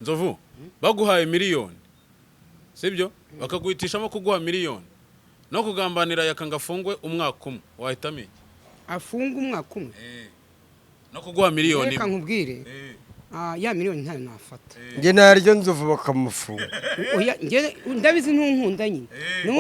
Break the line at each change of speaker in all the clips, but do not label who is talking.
Nzovu, baguhaye miliyoni, sibyo? Bakaguhitishamo kuguha miliyoni no kugambanira Yaka ngo afungwe umwaka umwe, wahitamo iki?
Afunga umwaka umwe?
No kuguha miliyoni
Reka
imwe.
nkubwire. Ya miliyoni ntayo nafata.
Njye naryo Nzovu bakamufunga.
Oya, njye ndabizi ntunkunda nyine.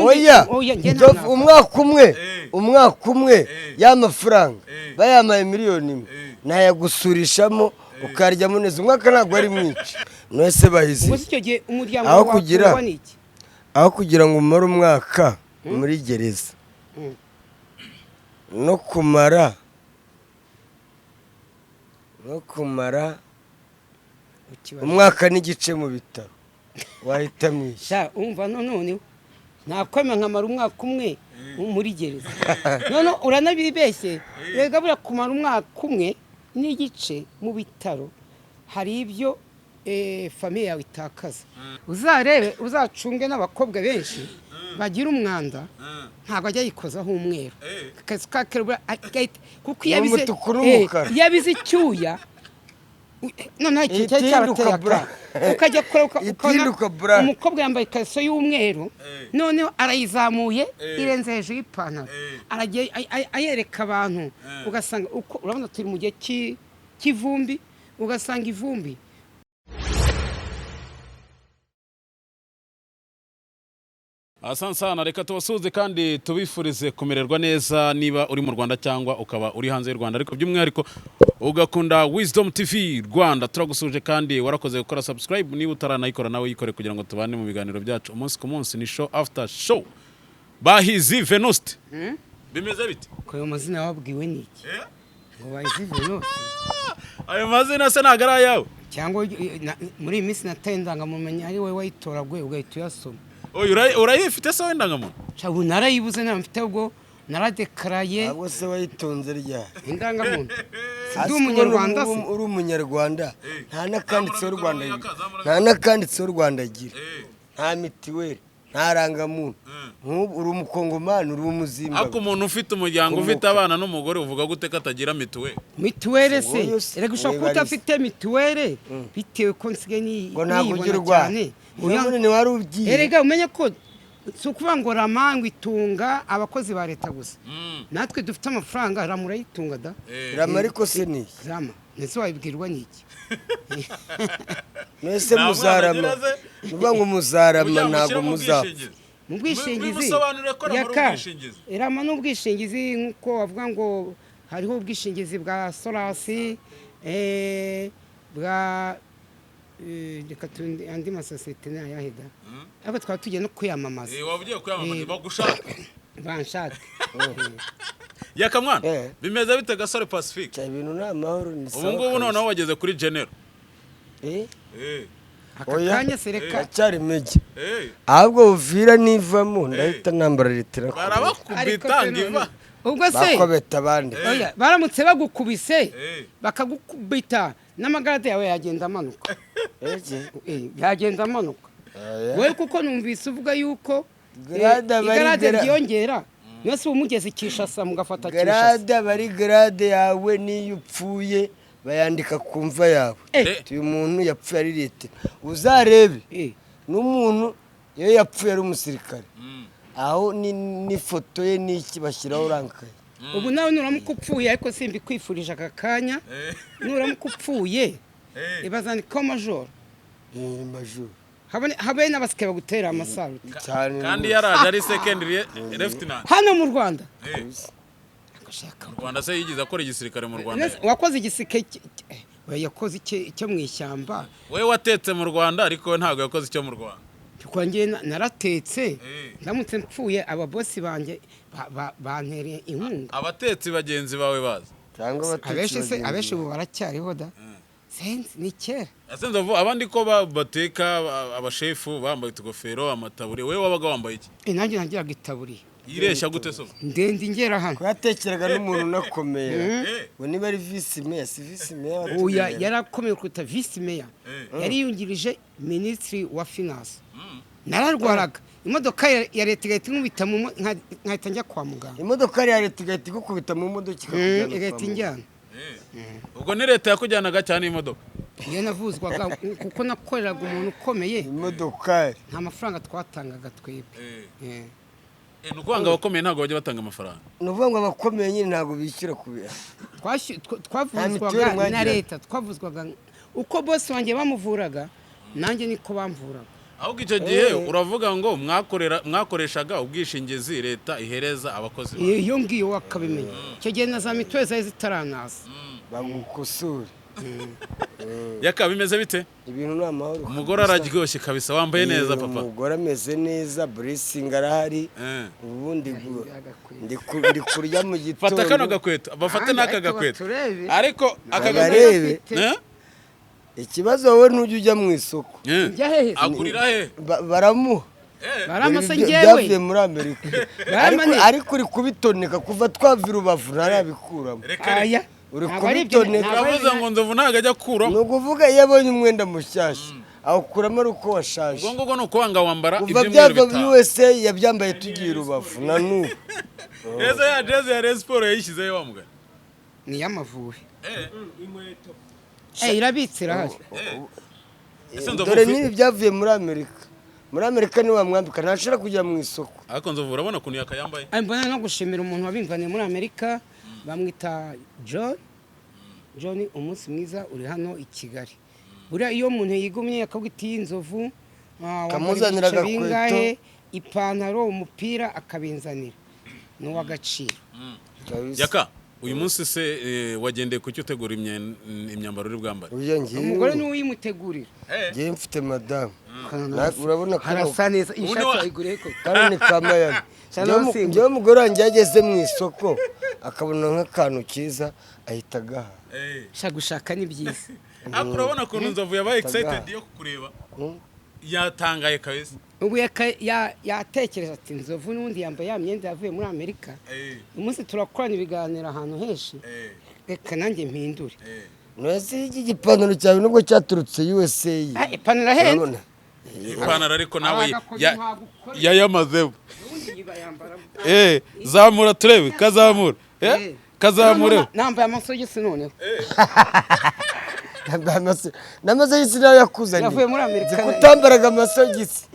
Oya.
Oya, njye ntayo
Nzovu,
nafata.
umwaka umwe, umwaka umwe, y'amafaranga bayamaye miliyoni 1 nayagusurishamo ukaryamo neza. Umwaka ntabwo ari mwinshi, mwese bahizi.
Ubwo se icyo gihe umuryango
Aho
wawe wakundwa n'iki?
Aho kugira ngo umare umwaka muri gereza no kumara umwaka n'igice mu bitaro, wahitamo iki?
Sha, umva, none nakwemera nkamara umwaka umwe muri gereza. None uranabibeshye rega. Buriya kumara umwaka umwe n'igice mu bitaro hari ibyo famille yawe itakaza. Uzarebe, uzacunge n'abakobwa benshi bagira umwanda, ntabwo ajya yikozaho umweru. Akazi ka kera buriya kuko iyo
Ni
abize
umutuku n'umukara.
Iyo abize icyuya, noneho iki cyari
Itinduka
cyarateye
bra.
akara, ukajya kure ukabona
Itinduka bra.
umukobwa yambaye ikariso y'umweru, noneho arayizamuye irenze hejuru y'ipantaro, aragiye ayereka abantu. Ugasanga uko urabona turi mu gihe cy'ivumbi, ugasanga ivumbi.
Asante sana, reka tubasuhuze kandi tubifurize kumererwa neza niba uri mu Rwanda cyangwa ukaba uri hanze y'u Rwanda, ariko by'umwihariko ugakunda Wisdom TV Rwanda. Turagusuhuje kandi warakoze gukora subscribe. Niba utaranayikora nawe yikore kugira ngo tubane mu biganiro byacu umunsi ku munsi. Ni show after show. Bahizi Venuste, bimeze bite?
Ko ayo mazina wabwiwe n'iki ngo Bahizi Venuste?
Ayo mazina se ntabwo ari ayawe?
Cyangwa muri iyi minsi nataye indangamuntu, ari wowe wayitoraguye ugahita uyasoma.
Oya, urayifite se wowe indangamuntu?
Sha, ubu narayibuze, nta mfite, ubwo naradekaraye.
Ntabwo se wayitunze ryari?
Indangamuntu, si
Hasi
ndi umunyarwanda se?
Uri umunyarwanda, nta n'akanditseho Rwanda, nta n'akanditseho Rwanda agira, nta mitiweli, nta rangamuntu. Nk'ubu uri umukongomani, uri
Ariko
umuzimbabwe.
umuntu ufite umuryango, ufite abana n'umugore, uvuga gute ko atagira mituweli?
Mituweli se?
Wowe se,
Erega ushobora kuba
wibarize.
udafite mituweli bitewe ko nsigaye
Ngo ntabwo
niyibona
ugira urwara.
cyane. Oya.
Munini wari ugiye.
Erega umenye ko si ukuvuga ngo RAMA ngo itunga abakozi ba leta gusa, natwe dufite amafaranga RAMA urayitunga da.
RAMA ariko se ni iki?
RAMA ndetse wabibwirwa n'iki?
Mwese
Nta mwana
muzarama.
agira se?
Ni ukuvuga ngo muzarama.
Kugira ngo
Ntabwo
ushyire mu
muzapfa.
bwishingizi.
Mu bwishingizi.
Bimusobanurire ko RAMA ari
Yaka,
ubwishingizi.
RAMA ni ubwishingizi nk'uko bavuga ngo hariho ubwishingizi bwa Solas, bwa reka andi masosiyete ni ayahe da? Ariko twaba tugiye no kwiyamamaza.
Waba ugiye kwiyamamaza, bagushaka.
Banshake.
Yakamwana, bimeze bite, gasore Pacifique?
Cya, ibintu ni amahoro, ni
Ubu
sawa
ngubu
kabisa.
noneho wageze kuri general.
Aka
Oya.
kanya se reka.
Ndacyari major. Ahubwo Uvira nivamo ndahita nambara litira.
Ariko
Barabakubita
se
ngo iva.
none ubwo se
Bakobeta abandi.
Oya, baramutse bagukubise, bakagukubita, n'amagarade yawe yagenda amanuka. Yagenda amanuka.
Oya.
Wowe kuko numvise uvuga yuko
Grade aba ari
igarade ryiyongera, mwese uba mugeze i Kinshasa mugafata Kinshasa.
Grade aba ari grade yawe, n'iyo upfuye bayandika ku mva yawe. Uyu muntu yapfuye ari leta, uzarebe n'umuntu iyo yapfuye ari umusirikare, aho n'ifoto ye n'iki bashyiraho rankaye.
Ubu nawe nuramuka upfuye, ariko simbikwifurije aka kanya, nuramuka upfuye bazandikaho majoro.
Ni majoro.
Habe n'abasike bagutera amasaruti.
Cyane.
Kandi
rwose.
yaraje ari second lieutenant.
Hano mu Rwanda. Agashaka.
Mu Rwanda se yigeze akora igisirikare mu Rwanda?
Nese wakoze igisike oya, yakoze icyo mu ishyamba.
We watetse mu Rwanda, ariko we ntabwo yakoze icyo mu Rwanda.
Kuko njye naratetse. Ndamutse mpfuye, ababosi banjye bantereye inkunga.
Abatetsi bagenzi bawe bazi.
Cyangwa abatutsi
Abenshi se
bagenzi
abenshi
bawe.
ubu baracyariho da, sinzi, ni kera.
Ese Nzovu, abandi ko bateka abashefu bambaye utugofero, amataburiya, wowe wabaga wambaye iki?
Nanjye nagiraga itaburiya.
Yireshya gute se ubu?
Ndende ingera hano.
Ko yatekeraga n'umuntu unakomeye, ngo niba ari visi meya, si visi meya
Oya,
watubwira.
yarakomeye kuruta visi meya, yari yungirije minisitiri wa finance. Nararwaraga, imodoka ya leta igahita inkubita nkahita njya kwa muganga.
Imodoka ya leta igahita igukubita mu modoka, ikakujyana kwa
Igahita
muganga.
injyana.
Ubwo ni leta yakujyanaga cyane imodoka?
Iyo navuzwaga kuko nakoreraga umuntu ukomeye,
Imodokari.
nta mafaranga twatangaga twebwe.
Ni ukuvuga ngo abakomeye ntabwo bajya batanga amafaranga?
Ni ukuvuga ngo abakomeye nyine ntabwo bishyura kubera
Twavuzwaga
Nta mituweli
na
mwagiraga.
leta. Twavuzwaga uko bosi wanjye bamuvuraga, nanjye niko bamvuraga.
Ahubwo icyo gihe uravuga ngo mwakoreshaga ubwishingizi leta ihereza abakozi bayo.
Iyo ngiyo wakabimenya, icyo gihe na za mituweli zari zitaranaza.
Bagukosore.
Yaka, bimeze bite?
Ibintu ni amahoro.
Umugore araryoshye kabisa, wambaye neza, papa.
Umugore ameze neza, blessing arahari. Ubundi ndi kurya mu gitondo.
Fata kano gakweto, bafate
Nanjye
n'aka
ariko
gakweto.
baturebe.
Ariko aka
Babarebe.
gakweto. Eh?
Ikibazo, wowe ntujya ujya mu isoko.
Njya hehe se?
Agurira he?
Baramuha.
Baramasa.
Ibyo
Njyewe
byavuye muri Amerika.
Barama.
Ariko uri kubitoneka, kuva twava i Rubavu ntarabikuramo.
Reka reka.
Aya.
Uri
Ntabwo ari ibyo,
kubitoneka.
ntabwo ari
Uravuze ngo Nzovu ntabwo ajya akuramo.
Ni ukuvuga iyo abonye umwenda mushyashya awukuramo ari uko washaje.
Ubwo ngubwo ni ukuvuga ngo wambara
Kuva
ibyumweru
byava
5.
USA yabyambaye tugiye i Rubavu na n'ubu.
Ese ya jezi ya Rayon Sport yayishyizeyo wa mugani?
Ni iy'Amavubi. Irabitse, irahari.
Ese Nzovu
Dore n'ibi byavuye muri Amerika. Muri Amerika niwe wamwambika, ntashobora kujya mu isoko.
Ariko Nzovu, urabona ukuntu yakayambaye?
Ay, mbona no gushimira umuntu wabimvaniye muri Amerika, bamwita John. John, umunsi mwiza, uri hano i Kigali. Buriya iyo umuntu yigumye akavuga iti: "Iyi Nzovu, wambara
Kamuzanira
ibice
agakweto.
bingahe, ipantaro, umupira," akabinzanira, ni uw'agaciro.
Kabisa.
Yaka, uyu munsi se wagendeye ku cyo utegura imyambaro uri bwambare?
Uyu ngiye
Umugore niwe uyimutegurira.
Ngiye mfite madamu. Urabona ko
Harasa neza iyi
Ubundi
shati. Wayiguriye ko?
Kano ni ka Miami.
Cyane. Wasimbuka.
Njyewe umugore wanjye iyo ageze mu isoko akabona nk'akantu keza, ahita agaha.
Shaka gushaka ni byiza.
Ariko urabona ukuntu Nzovu yabaye excited yo kukureba, yatangaye kabisa.
Ubu yatekereza ati: "Nzovu n'ubundi yambaye ya myenda yavuye muri Amerika. Uyu munsi turakorana ibiganiro ahantu henshi, reka nanjye mpindure."
None iki gipantaro cyawe nubwo cyaturutse USA?
Ah, ipantaro ahenze.
Urabona?
Ipantaro ariko nawe
Abagakoze ntabwo.
yayamazemo.
Ubundi iyi bayambara.
Zamura turebe, kazamura. Kazamure.
Noneho nambaye amasogisi noneho.
Yambaye n'amasogisi nawe yakuzaniye.
Yavuye muri Amerika.
Nzi ko utambaraga amasogisi,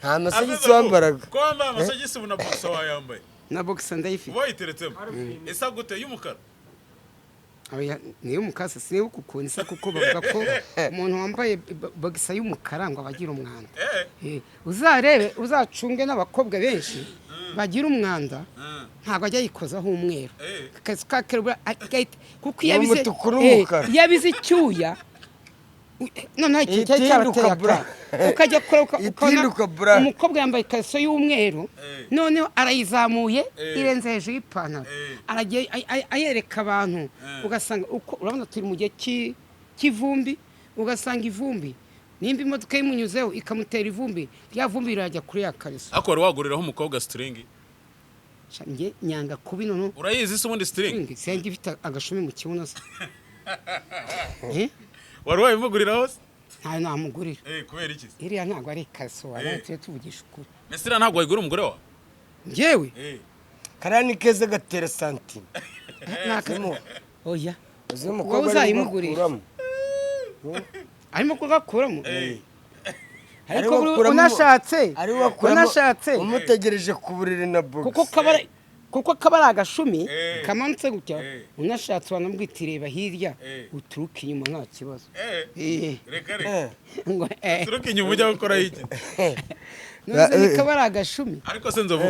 nta masogisi wambaraga.
Ko wambaye amasogisi ubu, na boxer wayambaye?
Na boxer ndayifite.
Uba wayiteretsemo isa gute, y'umukara?
Oya, niyo umukasi, sinibuka ukuntu isa, kuko bavuga ko umuntu wambaye boxer y'umukara ngo aba agira umwanda. Uzarebe, uzacunge n'abakobwa benshi bagira umwanda, ntabwo ajya yikozaho umweru. Akazi ka kera kuko iyo
Ni
abize
umutuku n'umukara.
Iyo abize icyuya, noneho ikintu cyari
Itinduka
cyarateye
bra.
akara, ukajya kure ukabona
Itinduka bra.
umukobwa yambaye ikariso y'umweru, noneho arayizamuye irenze hejuru y'ipantaro, aragiye ayereka abantu, ugasanga uko urabona turi mu gihe cy'ivumbi, ugasanga ivumbi, nimba imodoka imunyuzeho ikamutera ivumbi, rya vumbi rirajya kuri ya kariso.
Ariko wari waguriraho umukobwa string?
Sha, njye nyanga kubi noneho.
Urayizi se ubundi string?
String senga ifite agashumi mu kibuno se? Eh?
Wari wabimuguriraho se?
Ntayo namugurira.
Kubera iki se?
Iriya ntabwo ari ikariso, waba tujye tuvugisha ukuri.
Mbese iriya ntabwo wayigura umugore wawe?
Njyewe?
Kariya ni keza, gatera santima.
Oya.
Uzi umukobwa
Wowe
arimo
uzayimugurira.
gukuramo.
Arimo kugakuramo, ariko
Arimo gukuramo-
unashatse
arimo akuramo-
unashatse
umutegereje ku buriri na box.
Kuko kaba ari agashumi kamanutse gutya, unashatse wanamubwita: "Reba hirya, uturuke inyuma, nta kibazo."
Reka reka.
Ngo
Turuka inyuma ujya gukora iki?
None ni kaba ari agashumi.
Ariko se Nzovu,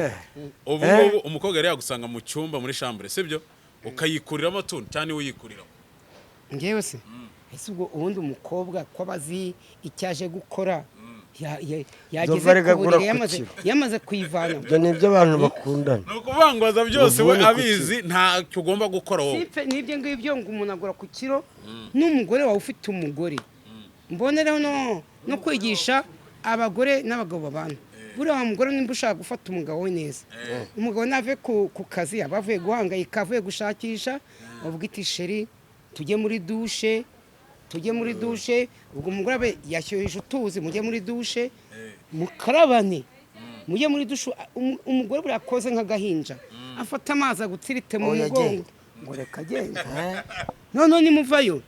ubu ngubu umukobwa yari yagusanga mu cyumba muri chambre, sibyo, ukayikuriramo tuntu cyane, uyikuriramo?
Ngewe se? Ese ubwo ubundi umukobwa ko aba azi icyo aje gukora, yageze
Nzovu arega
ku buriri
agura ku
yamaze
kiro.
yamaze kuyivana.
Ibyo ni iby'abantu bakundana.
Ni ukuvuga ngo aza byose we
Ubu ni ku
abizi, ntacyo ugomba gukora wowe.
Sipe n'ibyo ngibyo ngo umuntu agura ku kiro n'umugore wawe ufite umugore. Mbonereho no kwigisha abagore n'abagabo babana. Buriya wa mugore, nimba ushaka gufata umugabo we neza, umugabo nave ku kazi, aba avuye guhangayika, avuye gushakisha, uvuga iti: "Chéri, tujye muri douche, tujye muri douche." Ubwo umugore abe yashyuhije utuzi, mujye muri douche mukarabane, mujye muri douche. Umugore buriya akoze nk'agahinja, afata amazi agutsirite mu
Oya,
mugongo
genda.
ngo reka agenda. Noneho nimuvayo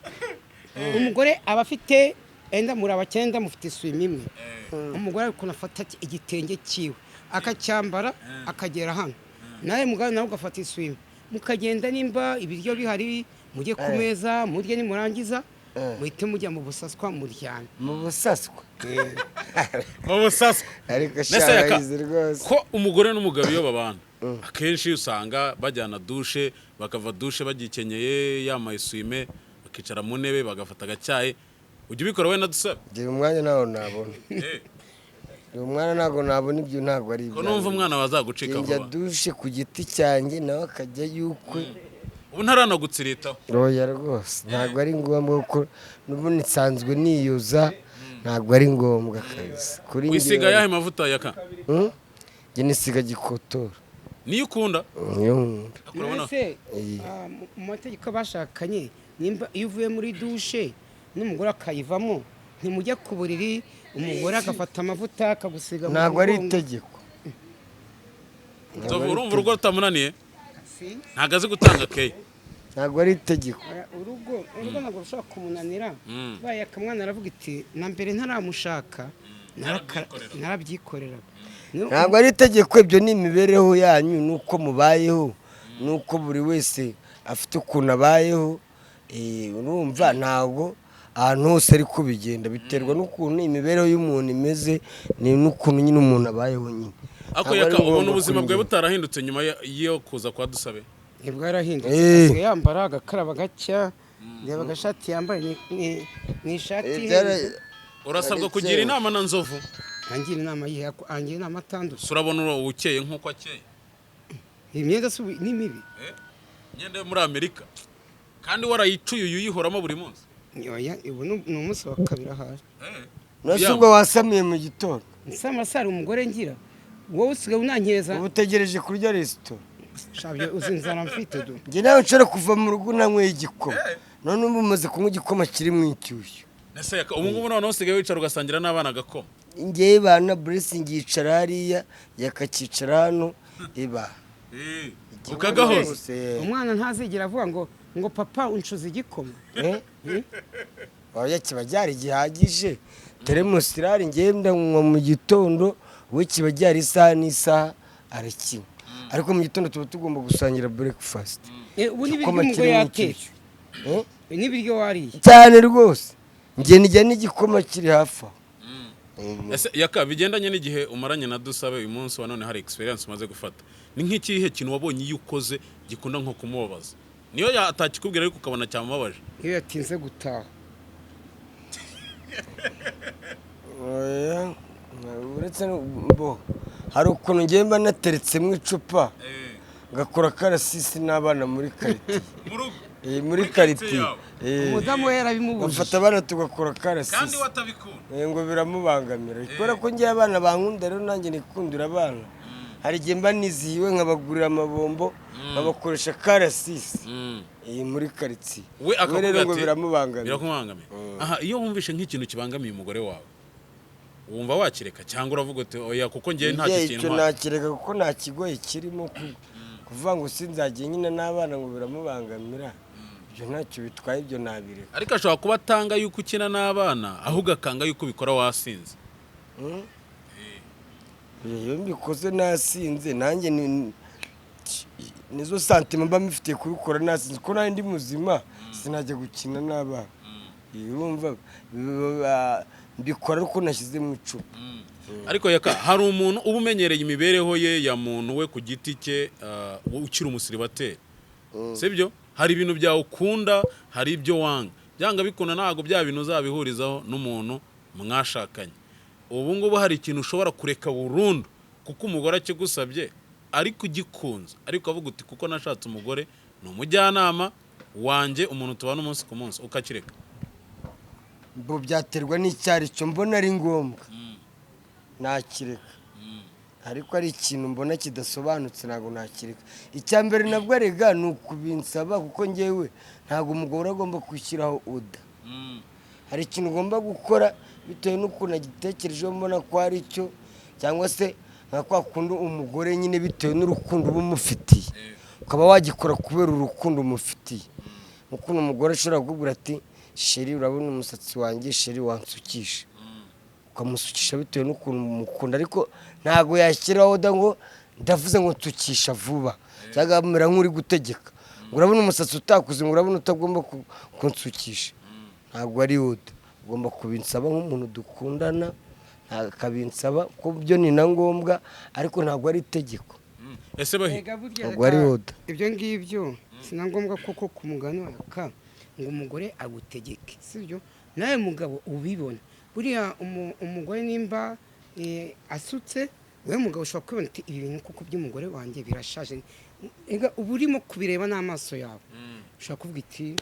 Umugore aba afite enda muri abacyenda mufite isume imwe. Umugore ari ukuntu afata igitenge cyiwe akacyambara akagera hano, nawe mugabo nawe ugafata isume, mukagenda. Nimba ibiryo bihari, mujye ku meza murye, nimurangiza muhite mujya mu busaswa muryame.
Mu busaswa?
Mu busaswa.
Ariko
Nese Yaka,
sharayizi rwose.
ko umugore n'umugabo iyo babana, akenshi usanga bajyana douche, bakava douche bagikenyeye ya mayisume, bakicara mu ntebe bagafata agacyayi. Ujya ubikora wowe na Dusabe?
Gira umwanya ntawo nabona. Gira umwanya ntabwo nabona, ibyo ntabwo ari
Ko numva umwana wazagucika
Njya
vuba.
douche ku giti cyanjye, nawe akajya yukwe.
Ubu ntaranagutsiritaho?
Oya rwose, ntabwo ari ngombwa kuko n'ubundi nsanzwe niyoza, ntabwo ari ngombwa kabisa kuri
Wisiga
njyewe.
ayahe mavuta, Yaka?
Hmm? Njye nisiga gikotora.
Niyo ukunda?
Niyo nkunda.
Urabona?
Ese
Iyi.
mu mategeko bashakanye, nimba iyo uvuye muri douche n'umugore akayivamo, ntimujya ku buriri, umugore agafata amavuta akagusiga mu
Ntabwo ari
mugongo?
itegeko.
Nzovu, urumva urugo rutamunaniye?
Si?
Ntabwo azi gutanga keya.
Ntabwo ari itegeko.
Oya, urugo ntabwo rushobora kumunanira. Baye akamwana aravuga iti: "Na mbere ntaramushaka narabyikoreraga."
Ntabwo ari itegeko, ibyo ni imibereho yanyu n'uko mubayeho, n'uko buri wese afite ukuntu abayeho. Urumva ntabwo ahantu hose ariko bigenda, biterwa n'ukuntu imibereho y'umuntu imeze, ni n'ukuntu nyine umuntu abayeho nyine.
Ariko
Ntabwo ari
Yaka, ubona
ngombwa
ubuzima
kuri
bwawe
njye.
butarahindutse nyuma yo kuza kwa Dusabe?
Ntibwarahindutse. Asigaye yambara agakaraba gacya. Reba agashati yambaye, ni ishati ihenze.
Urasabwa
Ari
kugira
kera.
inama na Nzovu.
Angira inama yihe? Angira inama atandukanye.
Gusa urabona ukeye nk'uko akeye.
Iyi myenda si ni mibi?
Imyenda yo muri Amerika, kandi warayicuye, uyu uyihoramo buri munsi.
Oya, ubu ni umunsi wa kabiri ahari.
None ubwo wasamiye mu gitondo?
Nsamasari umugore ngira, wowe usigaye unankereza.
Uba utegereje kurya resitora.
Shabye, uzi inzara mfite du.
Njye nawe nshobora kuva mu rugo nanyweye igikoma, none ubu umaze kunywa igikoma kiri mu inshyushyu.
Ese Yaka, ubu ngubu noneho usigaye wicara ugasangira n'abana agakoma?
Ngewe bana Blessing yicara hariya, yakakicara hano iba.
Ukagahoza.
Umwana ntazigera avuga ngo "Papa, uncuze igikoma."
Oya, kiba byari gihagije, teremusi irahari. Ngewe ndanywa mu gitondo, we kiba gihari isaha n'isaha arakinywa, ariko mu gitondo tuba tugomba gusangira breakfast.
Ubu n'ibiryo
Igikoma
umugore
kirimo
yatetse?
inshyushyu. Eh?
N'ibiryo wariye?
Cyane rwose, njye njya n'igikoma kiri hafi aho.
Ese Yaka, bigendanye n'igihe umaranye na Dusabe, uyu munsi wa none hari experience umaze gufata, ni nk'ikihe kintu wabonye iyo ukoze gikunda nko kumubabaza, niyo atakikubwira ariko ukabona cyamubabaje?
Iyo yatinze gutaha.
Oya, uretse bo hari ukuntu ngiye mba nateretsemo icupa, ngakora karasisi n'abana muri karitsiye.
Mu rugo?
Muri karitsiye.
Yawe.
Umudamu we yarabimubujije.
Bafata abana tugakora
Kandi
karasisi.
watabikunda.
Ngo biramubangamira kubera ko ngewe abana bankunda, rero nanjye nikundira abana. Hari igihe mba nizihiwe nkabagurira amabombo, nkabakoresha karasisi muri karitsiye.
We akakubwira
rero ngo
ati
biramubangamira.
Birakubangamira. Aha, iyo wumvishe nk'ikintu kibangamiye umugore wawe, wumva wakireka cyangwa uravuga uti: "Oya, kuko ngewe ntacyo
Njye
kintu
icyo
ntwaye"?
nakireka kuko nta kigoyi kirimo. Kuvuga ngo sinzagiye nyine n'abana ngo biramubangamira, ibyo ntacyo bitwaye, ibyo nabireka.
Ariko ashobora kuba atanga yuko ukina n'abana, ahubwo akanga yuko ubikora wasinze.
Iyo mbikoze nasinze, nanjye nizo sentiment mba mfitiye kubikora nasinze, ko nanjye ndi muzima sinajya gukina n'abana. Urumva mbikora ariko nashyize mu icupa.
Ariko Yaka, hari umuntu uba umenyereye imibereho ye ya muntu we ku giti cye, ukiri umusiribateri, sibyo? Hari ibintu byawe ukunda, hari ibyo wanga. Byanga bikunda ntabwo bya bintu uzabihurizaho n'umuntu mwashakanye. Ubu ngubu hari ikintu ushobora kureka burundu kuko umugore akigusabye, ariko ugikunze, ariko avuga uti: "Kuko nashatse umugore, ni umujyanama wanjye, umuntu tubana umunsi ku munsi," ukakireka?
Bo byaterwa n'icyari cyo. Mbona ari ngombwa nakireka, ariko ari ikintu mbona kidasobanutse ntabwo nakireka. Icya mbere nabwo erega ni ukubinsaba, kuko ngewe ntabwo umugore agomba gushyiraho order. Hari ikintu ugomba gukora bitewe n'ukuntu agitekerejeho, mbona ko ari cyo, cyangwa se nka kwa kundi umugore nyine bitewe n'urukundo uba umufitiye ukaba wagikora kubera urukundo umufitiye. Ukuntu umugore ashobora kukubwira ati Chéri, urabona umusatsi wanjye, chéri, wansukisha, ukamusukisha bitewe n'ukuntu mukunda. Ariko ntabwo yashyiraho order ngo ndavuze ngo nsukisha vuba, cyangwa amera nk'uri gutegeka ngo urabona umusatsi utakuze, ngo urabona utagomba kunsukisha. Ntabwo ari order, ugomba kubinsaba nk'umuntu dukundana, akabinsaba ko byo ni na ngombwa, ariko ntabwo ari itegeko.
Ese bahi?
Ega burya
Ntabwo ari
reka,
order.
Ibyo ngibyo si na ngombwa koko ku mugani wa ka ngo umugore agutegeke, sibyo? Nawe mugabo ubibona, buriya umugore nimba asutse, wowe mugabo ushobora kubibona uti: "Ibi bintu kuko by'umugore wanjye birashaje." Ega uba urimo kubireba n'amaso yawe. Ushobora kuvuga iti: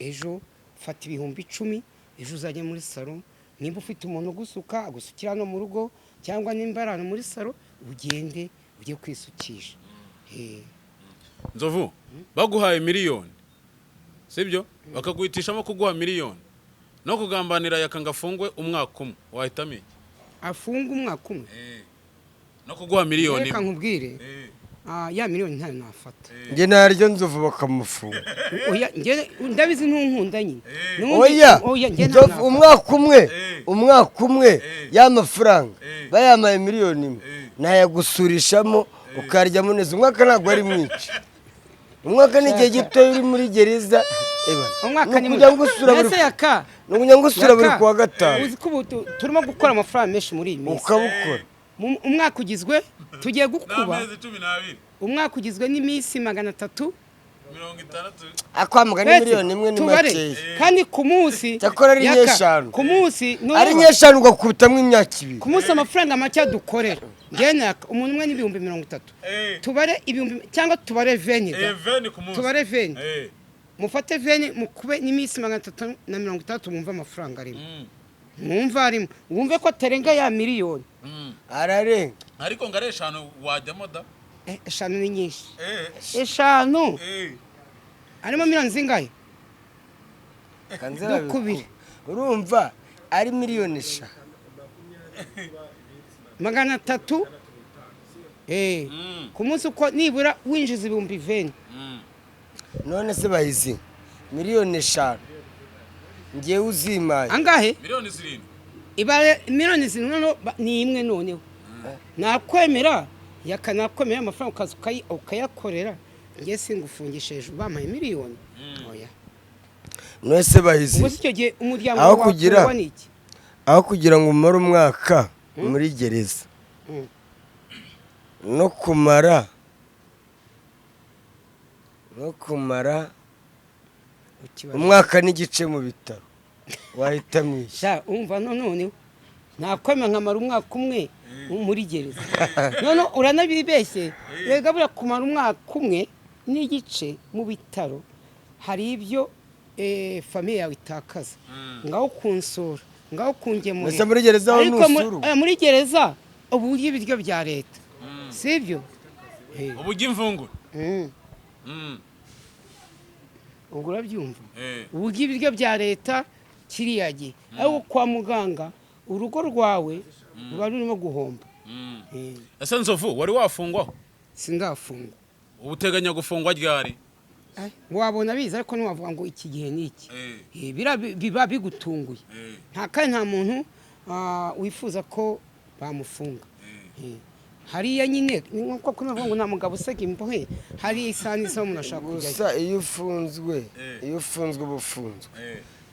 "Ejo fata 10,000, ejo uzajya muri salon, nimba ufite umuntu ugusuka agusukira hano mu rugo, cyangwa nimba ari ahantu muri salon, ugende ujye kwisukisha."
Nzovu, baguhaye miliyoni, sibyo? Bakaguhitishamo kuguha miliyoni no kugambanira Yaka ngo afungwe umwaka umwe, wahitamo iki?
Afunga umwaka umwe?
No kuguha miliyoni
Reka
imwe.
nkubwire, ya miliyoni ntayo nafata.
Njye naryo Nzovu bakamufunga.
Oya, njye ndabizi ntunkunda nyine.
Oya.
Oya, njye ntayo
Nzovu,
nafata.
umwaka umwe, umwaka umwe, y'amafaranga bayamaye miliyoni 1 nayagusurishamo ukaryamo neza. Umwaka ntabwo ari mwinshi, umwaka ni igihe gito uri muri gereza. Eba,
Umwaka
ni
ni
ukujya ngusura buri
Mbese Yaka,
ni ukujya ngusura buri
Yaka,
kuwa gatanu.
Uzi ko ubu turimo gukora amafaranga menshi muri iyi minsi.
Ukabukora.
Umwaka ugizwe, tugiye gukuba.
N'amezi 12.
Umwaka ugizwe n'iminsi 360.
Akwamugana
Mbese
miliyoni 1 ni
tubare,
makeya.
Kandi ku munsi
Cyakora ari
Yaka,
nk'eshanu.
ku munsi
Ari
nureba,
nk'eshanu ugakubitamo imyaka 2.
Ku munsi amafaranga make dukorera, njyewe naka umuntu umwe n'30,000. Tubare ibihumbi cyangwa tubare 20 da.
20 ku munsi.
Tubare 20, mufate 20 mukube n'iminsi 360, mwumve amafaranga arimo, mwumve arimo, wumve ko atarenga ya miliyoni.
Ararenga.
Ariko ngo ari eshanu wajyamo da.
Eshanu ni nyinshi. Eshanu harimo miliyoni zingahe?
Kanze
Dukubire.
babikube. Urumva ari miliyoni 5.
300 ku munsi, uko nibura winjiza 20,000.
None se bayizi, miliyoni 5 ngewe uzimaye?
Angahe?
Miliyoni 7.
Ibare miliyoni 7 noneho ni imwe. Noneho nakwemera Yaka, nakwemera amafaranga ukaza ukayakorera, ngiye singufungisha hejuru bampaye miliyoni, oya.
None se bayizi,
Ubwo se icyo gihe umuryango
aho
wawe
kugira
watungwa n'iki?
aho kugira ngo umare umwaka muri gereza no kumara
Ukibaza.
umwaka n'igice mu bitaro, wahitamo iki?
Sha, umva, noneho nakwemera nkamara umwaka umwe muri gereza. None uranabibeshye. Rega buriya kumara umwaka umwe n'igice mu bitaro hari ibyo famille yawe itakaza, ngaho kunsura, ngaho kungemurira.
Mbese muri gereza aho
Ariko
ntusurwa?
Muri gereza ubu urya ibiryo bya leta, sibyo?
Uburyo imvungure.
Ubwo urabyumva, uburyo ibiryo bya leta kiriya gihe, ariko kwa muganga urugo rwawe ruba rurimo guhomba.
Ese Nzovu, wari wafungwaho?
Sindafungwa.
Uba uteganya gufungwa ryari?
Wabona biza, ariko ntiwavuga ngo iki gihe ni iki. Biriya biba bigutunguye. Nta kandi nta muntu wifuza ko bamufunga. Hariya nyine ni nkuko kunavuga ngo nta mugabo usega imbohe, hariya isaha n'isaha umuntu ashobora kujyayo.
Gusa iyo ufunzwe, iyo ufunzwe uba ufunzwe,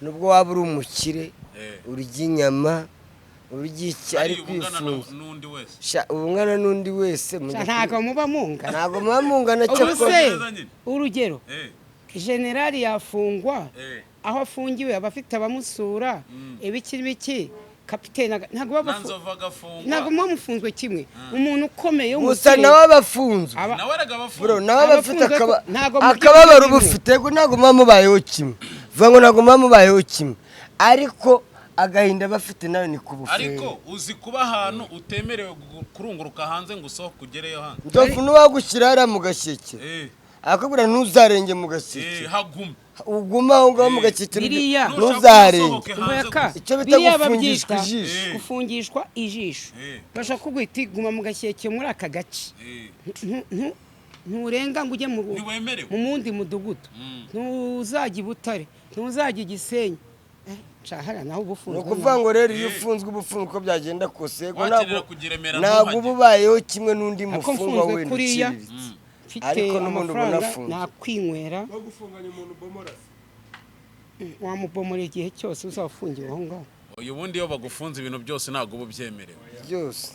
nubwo waba uri umukire, urya inyama, urya iki, ariko iyo
ungana
ufunzwe
n'undi wese.
Sha, uba ungana n'undi wese
Sha, ntabwo muba mungana.
Ntabwo muba mungana.
Ubu
Cyakora
se
Neza nyine.
urugero, generali yafungwa, aho afungiwe aba afite abamusura, ibiki n'ibiki, kapiteni ntabwo baba
Na Nzovu agafungwa.
Ntabwo muba mufunzwe kimwe, umuntu ukomeye
Gusa
w'umukire
nawe aba afunzwe.
Nawe erega
Bro,
abafunzwe.
nawe aba afite
Abafunzwe ntabwo mugira
akababaro uba
kimwe.
ufite. Yego, ntabwo muba mubayeho kimwe, vuga ngo ntabwo muba mubayeho kimwe, ariko agahinda aba afite nawe ni kubufunga.
Ariko uzi kuba ahantu utemerewe kurunguruka hanze ngo usohoke ugereyo hanze?
Nzovu, n'uwagushyira hariya mu gashyekero, akakubwira ntuzarenge mu gashyekero.
Hagume.
Uguma aho ngaho mu gashyekero,
Biriya.
ntuzarenge.
Usohoke hanze
Umva Yaka,
gusa.
Icyo bita
biriya
gufungishwa
babyita
ijisho.
Gufungishwa ijisho. Bashobora kuguha iti: "Guma mu gashyekero muri aka gace." Nturenga ngo ujye
Ntiwemerewe.
mu wundi mudugudu, ntuzajya i Butare, ntuzajya i Gisenyi. Nshahara naho uba
Ni
ufunzwe.
ukuvuga ngo rero iyo ufunzwe, uba ufunzwe uko byagenda kose. Yego,
Wakenera
ntabwo
kugira Remera
ntabwo
ntuhajye.
uba ubayeho kimwe n'undi
Ariko
mufungwa
mfunzwe
wenda
kuriya,
uciriritse,
mfite
ariko n'ubundi uba
amafaranga
unafunzwe.
nakwinywera.
Bagufunganye umuntu ubomorase.
Wamubomora igihe cyose uzaba ufungiwe aho ngaho.
Uyu bundi iyo bagufunze, ibintu byose ntabwo uba ubyemerewe.
Byose.